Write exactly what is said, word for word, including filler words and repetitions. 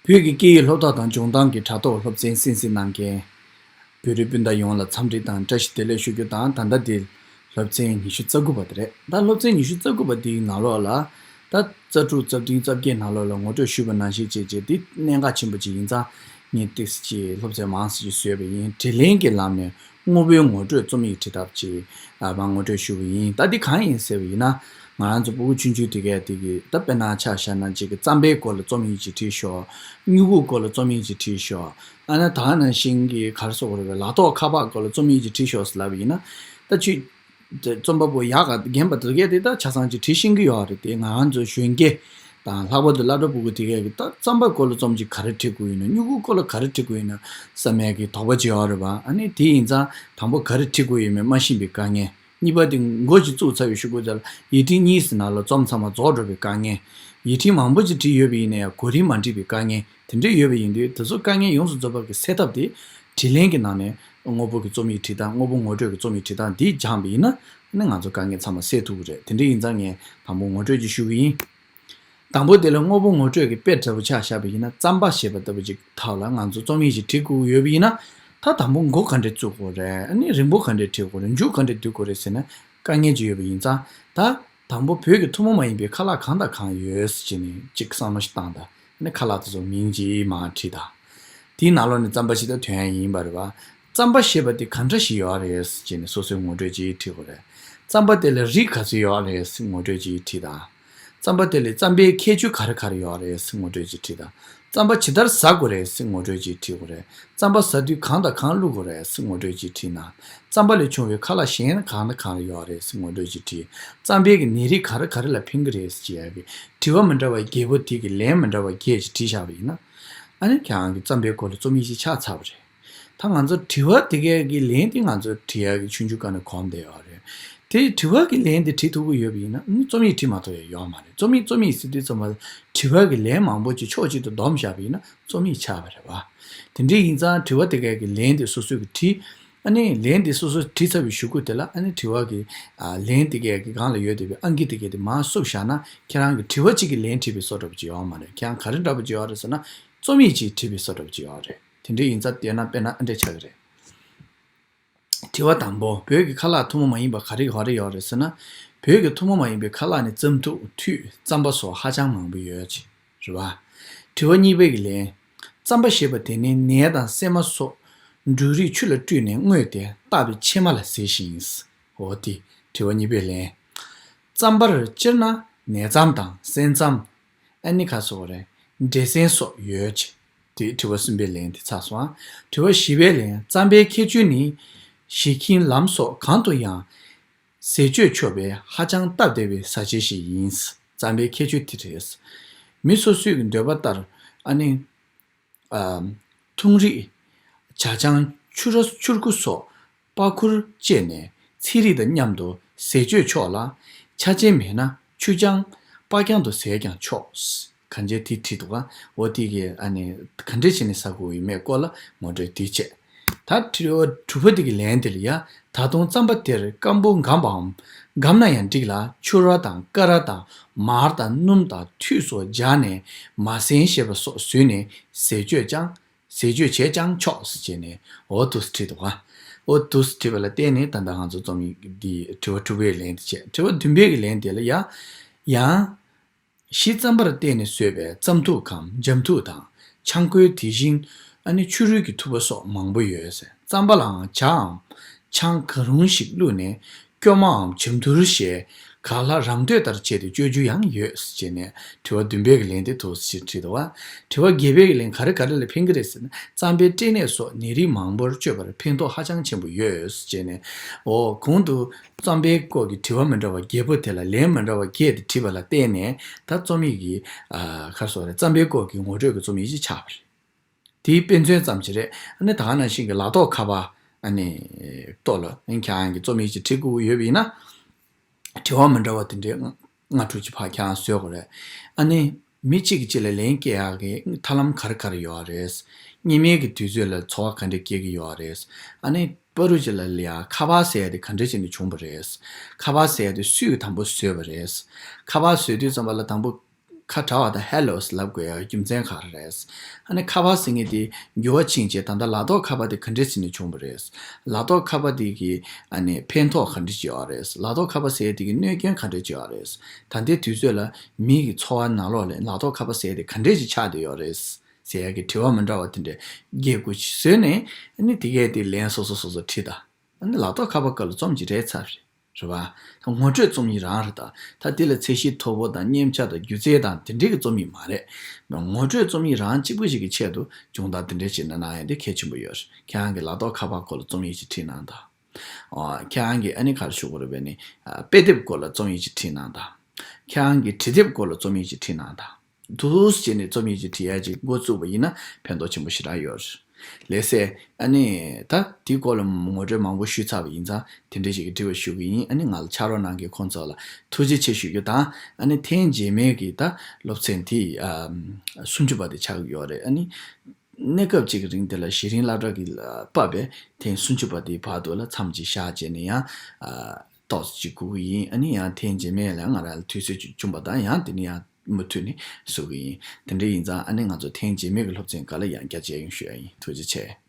བོད་ཀྱི་སྐད་ཡིག་སློབ་གྲྭ་དང་སྦྱོང་སྟངས་ཀྱི་དྲ་ཐོག་སློབ་ཚན་གསན་གཟིགས་གནང་མཁན་བོད་རིགས་སྤུན་ཟླ་ཡོངས་ལ་འཚམས་འདྲི་དང་བཀྲ་ཤིས་བདེ་ལེགས་ཞུ་རྒྱུ་དང་། ད་ལྟ་འདི་སློབ་ཚན་ཉི་ཤུ་རྩ་དགུ་པ་དེ་རེད། ད་སློབ་ཚན་ཉི་ཤུ་རྩ་དགུ་པ་འདིའི་ནང་ལོགས་ལ་ད་རྩ་དྲུག་རྩ་བདུན་རྩ་བརྒྱད་ནང་ལོགས་ལ་ངོ་སྤྲོད་ཞུས་པ་ནང་བཞིན་བྱས་རྗེས་འདི་གནད་འགག་ཆེན་པོ་ཅིག་ཡིན་ཙང་། ངས་ཏོག་ཙམ་ཅིག་སློབ་ཚན་མང་ཙམ་ཅིག་བཟོས་པ་ཡིན། དྲིས་ལན་གྱི་ལམ་ནས་དངོས་པོའི་ངོ་སྤྲོད་རྩོམ་ཡིག་བྲིས་ཐབས་ཅིག་ཨ་མར་ངོ་སྤྲོད་ཞུ་གི་ཡིན། ད་འདི་གང་ཡིན་ཟེར་བ་ཡིན་ན། ང་རང་ཚོ་ཕྲུ་གུ་ཆུང་ཆུང་དེ་གས་དེ་གི་ད་དཔེར་ན་ཆ་བཞག་ན་ཅིག་གི་རྩམ་པའི་སྐོར་ལ་རྩོམ་ཡིག་ཅིག་བྲིས་ཤོག་སྨྱུ་གུ་སྐོར་ལ་རྩོམ་ཡིག་ཅིག་བྲིས་ཤོག་ཨ་ནི་ད་ནང་བཞིན་གྱི་ག་རེ་ཟེར་དགོས་རེད་པས། ལག་ཐོགས་ཁ་པར་སྐོར་ལ་རྩོམ་ཡིག་ཅིག་བྲིས་ཤོག་ཟེར་ལབ་པ་ཡིན་ན། ད་ཅིག་རྩོམ་པ་པོ་ཡག་ག་རྒན་པ་དེ་གས་དེ་ད་ཆ་ཚང་ཅིག་བྲིས་ཤེས་ཀྱི་ཡོད་རེད་དེ། ང་རང་ཚོ་གཞོན་སྐྱེས་དང་ལྷག་པར་དུ་སློབ་གྲྭ་ཕྲུ་གུ་དེ་གས་ཀྱིས་ད་རྩམ་པ་སྐོར་ལ་རྩོམ་ཅིག་ག་རེ་བྲིས་དགོས་ཡིན་ན། སྨྱུ་གུ་སྐོར་ལ་ག་རེ་བྲིས་དགོས་ཡིན་ན་བསམ་ཡས་ཀྱི་དོགས་པ་ཅིག་ཡོད་རེད་པ། ཨ་ནི་དེ་ཡིན་ཙང་དང་པོ་ག་རེ་བྲིས་དགོས་ཡོད་མེད་མ་ཤེས་པའི་དཀའ་ངལ། གཉིས་པ་དེ་མགོ་ཅིག་བཙུགས་ཚར་བའི་གཞུག་གུ་དེ་ལ་ཡིག་ཕྲེང་གཉིས་ཙམ་ནང་ལ་རྩོམ་ཚང་མ་རྫོགས་འགྲོ་བའི་དཀའ་ངལ། ཡིག་ཕྲེང་མང་པོ་ཅིག་བྲིས་ཡོད་པ་ཡིན་ན་ཡང་གོ་རིམ་མ་འགྲིག་པའི་དཀའ་ངལ། དེ་འདྲ་ཡོད་པ་ཡིན་དུས་དེ་ཚོ་དཀའ་ངལ་ཡོངས་སུ་རྫོགས་པ་གི་སེལ་ཐབས་དེ་དྲིས་ལན་གྱི་ནང་ནས་དངོས་པོ་གི་རྩོམ་ཡིག་བྲིས་སྟངས། དངོས་པོ་ངོ་སྤྲོད་ཀྱི་རྩོམ་ཡིག་བྲིས་སྟངས་འདི་སྦྱངས་པ་ཡིན་ན་ཨ་ནི་ང་ཚོ་དཀའ་ངལ་ཚང་མ་སེལ་ཐུབ་ཀྱི་རེད། དེ་འདྲ་ཡིན་ཙང་ངས་དང་པོ་ངོ་སྤྲོད་ཅིག་ཞུ་གི་ཡིན། དང་པོ་དེ་ལ་དངོས་པོ་ངོ་སྤྲོད་ཀྱི་དཔེ་འདྲ་པོ་ཆ་བཞག་པ་ཡིན་ན། རྩམ་པ་ཞེས་པ་ལྟ་བུ་ཅིག་ཐོག་ལ་ང་ཚོ་རྩོམ་ཡིག་ཅིག་བྲིས་དགོས་ཡོད་པ་ཡིན་ན། ད་དང་པོ་མགོ་ག་འདྲས་བཙུགས་དགོས་རེད། ཨ་ནི་རིང་པོ་ག་འདྲས་བྲིས་དགོས་རེད། མཇུག་ག་འདྲས་བསྡུ་དགོས་རེད་ཟེར་ན་དཀའ་ངལ་ཅིག་ཡོད་པ་ཡིན་ཙང་། ད་དང་པོ་བོད་ཀྱི་ཐུན་མོང་མ་ཡིན་པའི་ཁ་ལག་གང་དང་གང་ཡོད་ཟེར་ནས་ཅིག་བསམ་བློ་ཞིག་བཏང་དང་། ཨ་ནི་ཁ་ལག་དེ་ཚོ་མིང་ཅིག་མར་བྲིས་དང་། དེའི་ནང་ལོགས་ནས་རྩམ་པ་ཞིག་ད་ཐོན་ཡ་ཡིན་པ་རེད་པ། རྩམ་པ་ཞེས་པ་དེ་ག་འདྲ་ཞིག་ཡོད་རེད་ཟེར་ནས་སོ་སོའི་ངོ་སྤྲོད་ཅིག་བྲིས་དགོས་རེད། རྩམ་པ་དེ་ལ་རིགས་ག་ཚོད་ཡོད་རེད་ཟེར་ངོ་སྤྲོད་ཅིག་བྲིས་དང་། རྩམ་པ་དེ་ལས་རྩམ་པའི་ཁྱད་ཆོས་ག་རེ་ག་རེ་ཡོད་རེད་ཟེར་ངོ་སྤྲོད་ཅིག་བྲིས་དང་། རྩམ་པ་ཇི་ལྟར་ཟ་དགོས་རེད་ཟེར་ངོ་སྤྲོད་ཅིག་བྲིས་དགོས་རེད། རྩམ་པ་ཟ་དུས་གང་དང་གང་བླུག་དགོས་རེད་ཟེར་ངོ་སྤྲོད་ཅིག་བྲིས་ན། རྩམ་པ་ལས་བྱུང་བའི་ཁ་ལག་གཞན་གང་དང་གང་རེ་ཡོད་རེད་ཟེར་ངོ་སྤྲོད་ཅིག་བྲིས། རྩམ་པའི་གི་ནད་རིགས་ག་རེ་ག་རེ་ལ་ཕན་གི་རེད་ཟེར་ཡ་གི་དྲི་བ་མི་འདྲ་བ་བརྒྱད་པོ་དེ་གི་ལན་མི་འདྲ་བ་བརྒྱད་ཅིག་བྲིས་བཞག་པ་ཡིན་ན། ཨ་ནི་ཁྱེད་རང་གི་རྩམ་པའི་སྐོར་ལ་རྩོམ་ཡིག་ཅིག་ཆགས་ཚར་བ་རེད། ད་ང་ཚོ་དྲི་བ་དེ་གའི་གི་ལན་དེ་ང་ཚོ་འབྲི་ཡག་གི་ཆུང་ཆུང་སྒང་ནས་གོམས་བསྡད་ཡོད་རེད། དེ་དྲི་བ་གི་ལན་དེ་འབྲི་ཐུབ་ཀྱི་ཡོད་པ་ཡིན་ན་ཨ་ནི་རྩོམ་ཡིག་འབྲི་མ་ཐུབ་ཡ་ཡོད་མ་རེད། རྩོམ་ཡིག་རྩོམ་ཡིག་ཟེར་དུས་ཙམ་པ་དྲི་བ་གི་ལན་མང་པོ་ཅིག་ཕྱོགས་གཅིག་ཏུ་བསྡོམས་བཞག་པ་ཡིན་ན་རྩོམ་ཡིག་ཆགས་པ་རེད་བ། དེ་འདྲ་ཡིན་ཙང་དྲི་བ་དེ་གའི་གི་ལན་དེ་སོ་སོས་གི་བྲིས། ཨ་ནི་ལན་དེ་སོ་སོས་བྲིས་ཚར་བའི་གཞུག་གུ་དེ་ལ་ཨ་ནི་དྲི་བ་གི་ཨ་ལན་དེ་གའི་གི་སྒང་ལ་ཡོད་བསྡད་པའི་ཨང་ཀི་དེ་གའི་དེ་མར་བསུབས་བཞག་ན་ཁྱེད་རང་གི་དྲི་བ་གཅིག་གི་ལན་བྲིས་པའི་བཟོ་འདྲ་པོ་ཅིག་ཡོད་མ་རེད། ཁྱེད་རང་ག་རེ་འདྲ་པོ་ཅིག་ཡོད་རེད་ཟེར་ན་རྩོམ་ཡིག་ཅིག་བྲིས་པའི་བཟོ་འདྲ་པོ་ཅིག་ཡོད་རེད། དེ་འདྲ་ཡིན་ཙང་དེ་ན་དཔེར་ན་ཨ་འདྲས་ཆགས་ཀྱི་རེད། དྲི་བ་དང་པོ། བོད་ཀྱི་ཁ་ལག་ཐུན་མོང་མ་ཡིན་པ་ག་རེ་ག་རེ་ཡོད་རེད་ཟེར་ན། བོད་ཀྱི་ཐུན་མོང་མ་ཡིན་པའི་ཁ་ལག་ནི་རྩམ་ཐུག་ཐུད། རྩམ་པ་སོགས་ཧ་ཅང་མང་པོ་ཡོད་ཅེས་རེད་བ། དྲི་བ་གཉིས་པའི་གི་ལན། རྩམ་པ་ཞེས་པ་དེ་ནི་ནས་དང་སྲན་མ་སོགས་འབྲུ་རིགས་ཆུ་ལ་བཀྲུས་ནས་བརྔོས་ཏེ་བཏབ་པའི་ཕྱེ་མ་ལ་ཟེར་ཞིང་། འོ་དེ་དྲི་བ་གཉིས་པའི་ལན། རྩམ་པར་སྤྱིར་ན་ནས་རྩམ་དང་སྲན་རྩམ། ཨ་ནི་ཁ་སོགས་རེད། འབྲས་སྲན་སོགས་ཡོད་ཅེས། དེ་དྲི་བ་གསུམ་པའི་ལན་དེ་ཚར་སོང་ཨ། དྲི་བ་བཞི་པའི་ལན། རྩམ་པའི་ཁྱད་ཆོས་ནི། གཞིས་ཁྱིམ་ལམ་སོགས་གང་དུ་ཡང་ཟས་སྤྱོད་ཆོག་པའི་ཧ་ཅང་སྟབས་བདེ་བའི་བཟའ་བཅའ་ཞིག་ཡིན། རྩམ་པའི་ཁྱད་ཆོས་དེ་རེད། མི་སོ་སོའི་འདོད་པ་ལྟར་ཨ་ནི། ཨ། འཐུང་རིགས། ཇ་ཆང་ཆུ་ར་ཆུར་ཁུ་སོགས། པ་ཁུར་བཅས་ནས་ཚལ་རིགས་དང་མཉམ་དུ་ཟས་སྤྱོད་ཆོག་ལ། ཆ་ཆེན་མེད་ན་ཆུ་ཆང་པགས་ཆང་དུ་ཟས་ཀྱང་ཆོག་གང་ཅི་དེ་བྲིས་འདུག་ག་འོ་དེ་གི་ཨ་ནི་ག་འདྲས་བྱས་ནས་ཟ་དགོས་ཡོད་མེད་སྐོར་ལ་ངོ་སྤྲོད་དེ་བྱས། ད་དྲི་བ་དྲུག་པ་དེ་གི་ལན་དེ་ལ་ཡ། ད་དུང་རྩམ་པ་དེར་སྐམ་པོ་སྒམ་པའམ། སྒམ་ན་ཡང་འགྲིག་ལ་ཕྱུར་བ་དང་ཀ་ར་དང་མར་དང་སྣུམ་དང་ཐུད་སོགས་སྦྱར་ནས་མ་སྲན་ཞེས་པ་སོགས་བཟོས་ནས་ཟས་སྤྱོད་ཀྱང་། ཟས་སྤྱོད་བྱས་ཀྱང་ཆོག་ཟེར་བྱས་ནས་འོ་འདུག་སེ་བྲིས་འདུག་ག་འོ་འདུག་སེ་བྲིས་པ་ལ་བརྟེན་ནས་ད་ལྟ་ང་ཚོ་རྩོམ་ཡིག་འདི་དྲི་བ་དྲུག་པའི་ལན་དེ་བྱས། དྲི་བ་བདུན་པའི་གི་ལན་དེ་ལ་ཡ། ཡང་། གཞི་རྩམ་པར་བརྟེན་ནས་བཟོས་པའི་རྩམ་ཐུག་གམ་འཇམ་ཐུག་དང་ཆང་ཁོལ། དེ་བཞིན་ཨ་ནི་ཆུ་རུལ་གྱི་ཐུག་པ་སོགས་མང་པོ་ཡོད། རྩམ་པ་ལའང་ཇའམ་ཆང་གང་རུང་ཞིག་བླུགས་ནས། སྐྱོ་མའམ་ཇ་མདུར་ཞེས་ག་ལ་རང་འདོད་ལྟར་བྱས་ཏེ་སྤྱོད་རྒྱུ་ཡང་ཡོད་ཟེར་བྱས་ནས་དྲི་བ་བདུན་པའི་གི་ལན་དེ་འདུག་སེ་བྲིས་འདུག་བ། དྲི་བ་བརྒྱད་པའི་གི་ལན། ག་རེ་ག་རེ་ལ་ཕན་གི་རེད་ཟེར་ན། རྩམ་པའི་སྐྲན་ནད་སོགས་ནད་རིགས་མང་པོར་བཅོས་པར་ཕན་ཐོགས་ཧ་ཅང་ཆེན་པོ་ཡོད་ཟེར་བྱས་ནས། འོ་གོང་དུ་རྩམ་པའི་སྐོར་གྱི་དྲི་བ་མི་འདྲ་བ་བརྒྱད་པོ་དེ་ལ་ལན་མི་འདྲ་བ་བརྒྱད་དེ་བྲིས་པ་ལ་བརྟེན་ནས་ད་རྩོམ་ཡིག་གི་ཨ་ག་རེ་ཟེར་རེད། རྩམ་པའི་སྐོར་གྱི་ངོ་སྤྲོད་ཀྱི་རྩོམ་ཡིག་ཅིག་ཆགས་པ་རེད། དེའི་དཔེ་མཚོན་ཙམ་ཞིག་རེད། ཨ་ནི་ད་ག་ནང་བཞིན་གྱི་ལག་ཐོགས་ཁ་པར་ཨ་ནི་ཐོག་ལ་ཨ་ནི་ཁྱེད་རང་གིས་རྩོམ་ཡིག་ཅིག་བྲིས་དགོས་ཀྱི་ཡོད་པ་ཡིན་ན། དྲི་བ་མི་འདྲ་བ་དེ་འདྲའི་ལྔ་དྲུག་ཅིག་ཕར་ཁྱེད་རང་བཟོ་དགོས་རེད། ཨ་ནི་མི་གཅིག་གིས་གཅིག་ལ་ལན་སྐྱེལ་ཡག་གི་ཐབས་ལམ་ག་རེ་ག་རེ་ཡོད་རེད། སྔོན་མའི་གི་དུས་ཚོད་ལ་ཚོར་བ་ག་འདྲ་སྐྱེ་གི་ཡོད་རེད། ཨ་ནི་བར་དུ་ཅིག་ལ་ལ་ཡ་ཁ་པར་ཟེར་ཡ་དེ་ག་འདྲ་བྱས་ནས་བྱུང་བ་རེད། ཁ་པར་ཟེར་ཡ་དེ་སུས་དང་པོ་བཟོས་པ་རེད། ཁ་པར་བཟོས་དུས་ཙམ་པ་ལ་དང་པོ། ཁ་བྲལ་བ་དང་ཧེ་ལོ་ཟེར་ལབ་དགོས་ཡ་རྒྱུ་མཚན་ག་རེ་རེད། ཨ་ནི་ཁ་པར་ཟེར་མཁན་དེ་འགྱུར་བ་ཕྱིན་རྗེས་ད་ལྟ་ལག་ཐོགས་ཁ་པར་དེ་ག་འདྲས་བྱས་ནས་བྱུང་བ་རེད། ལག་ཐོགས་ཁ་པར་དེ་གི་ཨ་ནི་ཕན་ཐོགས་ག་འདྲས་ཅིག་ཡོད་རེད། ལག་ཐོགས་ཁ་པར་ཟེར་ཡ་དེ་གི་གནོད་སྐྱོན་ག་འདྲས་ཅིག་ཡོད་རེད། ད་ལྟའི་དུས་ཚོད་ལ་མི་གི་འཚོ་བ་ནང་ལོགས་ལ་ལག་ཐོགས་ཁ་པར་ཟེར་ཡ་དེ་ག་འདྲས་ཅིག་ཆགས་བསྡད་ཡོད་རེད་ཟེར་ཡ་གི་དྲི་བ་མི་འདྲ་བ་དེ་འདྲས་བརྒྱད་དགུ་ཅིག་བཟོས་ནས། ཨ་ནི་དེ་གས་དེ་ལན་སོ་སོ་སོ་སོ་བྲིས་དང་། ཨ་ནི་ལག་ཐོགས་ཁ་པར་སྐབས་ལ་རྩོམ་གྱི་རེད་ཚར་རེད། རེད་བ། ད་ངོ་སྤྲོད་རྩོམ་ཡིག་རང་རེད་ད། ད་དེ་ལ་ཚད་གཞི་མཐོ་པོ་དང་མཉེན་ཆ་དང་སྒྱུ་རྩལ་དང་དེ་འདྲའི་གི་རྩོམ་ཡིག་མ་རེད། ངོ་སྤྲོད་རྩོམ་ཡིག་རང་གཅིག་པུ་ཞིག་གི་ཆེད་དུ་སྦྱོང་བརྡར་དེ་འདྲ་ཞིག་གནང་ན་ཡང་དེ་གལ་ཆེན་པོ་ཡོད་རེད། ཁྱེད་རང་གི་ལག་ཐོགས་ཁ་པར་སྐོར་ལ་རྩོམ་ཡིག་ཅིག་བྲིས་གནང་དང་། ཨོ། ཁྱེད་རང་གིས་ཨ་ནི་ག་རེ་ཞུ་དགོས་རེད་པས་ནི། ཨ། དཔེ་དེབ་སྐོར་ལ་རྩོམ་ཡིག་ཅིག་བྲིས་གནང་དང་། ཁྱེད་རང་གི་བྲིས་དེབ་སྐོར་ལ་རྩོམ་ཡིག་ཅིག་བྲིས་གནང་དང་། འདུག་སེ་བྱས་ནས་རྩོམ་ཡིག་ཅིག་བྲིས་ཡ་ཅིག་འགོ་བཙུགས་པ་ཡིན་ན་ཕན་ཐོགས་ཆེན་པོ་ཞེ་དྲག་ཡོད་རེད། ལགས་སེ། ཨ་ནི་ད་དེའི་སྐོར་ལ་ངོ་སྤྲོད་མང་པོ་ཞུས་ཚར་བ་ཡིན་ཙང་དེ་འདྲ་ཞིག་གི་དྲི་བ་ཞུ་གི་ཡིན། ཨ་ནི་ང་ལ་ཕྱག་རོགས་གནང་མཁན་ཁོང་ཚོ་ལ་ཐུགས་རྗེ་ཆེ་ཞུ་རྒྱུ་དང་། ཨ་ནི་ཐེངས་རྗེས་མའི་གི་ད་སློབ་ཚན་དེ་ཨ་སུམ་ཅུ་པ་དེ་ཆགས་ཀྱི་ཡོད་རེད། ཨ་ནི་གནས་སྐབས་གཅིག་གི་རིང་དེ་ལ་གཞི་རིམ་སློབ་གྲྭ་གི་ལ་བབས་པའི་ཐེངས་སུམ་ཅུ་པ་དེའི་བར་དུ་ལ་མཚམས་ཅིག་བཞག་བྱས་ནས་ཡང་ཨ་ཏོག་ཙམ་ཅིག་སྒུག་གི་ཡིན། ཨ་ནི་ཡང་ཐེངས་རྗེས་མའི་ལ་ང་རང་ལ་དུས་ཚོད་ཅིག་བྱུང་པ་དང་ཡང་དེ་ནི་ཡང་མུ་མཐུད་ནས་བཟོ་གི་ཡིན། དེ་འདྲ་ཡིན་ཙང་ཨ་ནི་ང་ཚོ་ཐེངས་རྗེས་མའི་གི་སློབ་ཚན་སྐབས་ལ་ཡང་བསྐྱར་མཇལ་ཡོང་ཞུ་ཡ་ཡིན། ཐུགས་རྗེ་ཆེ།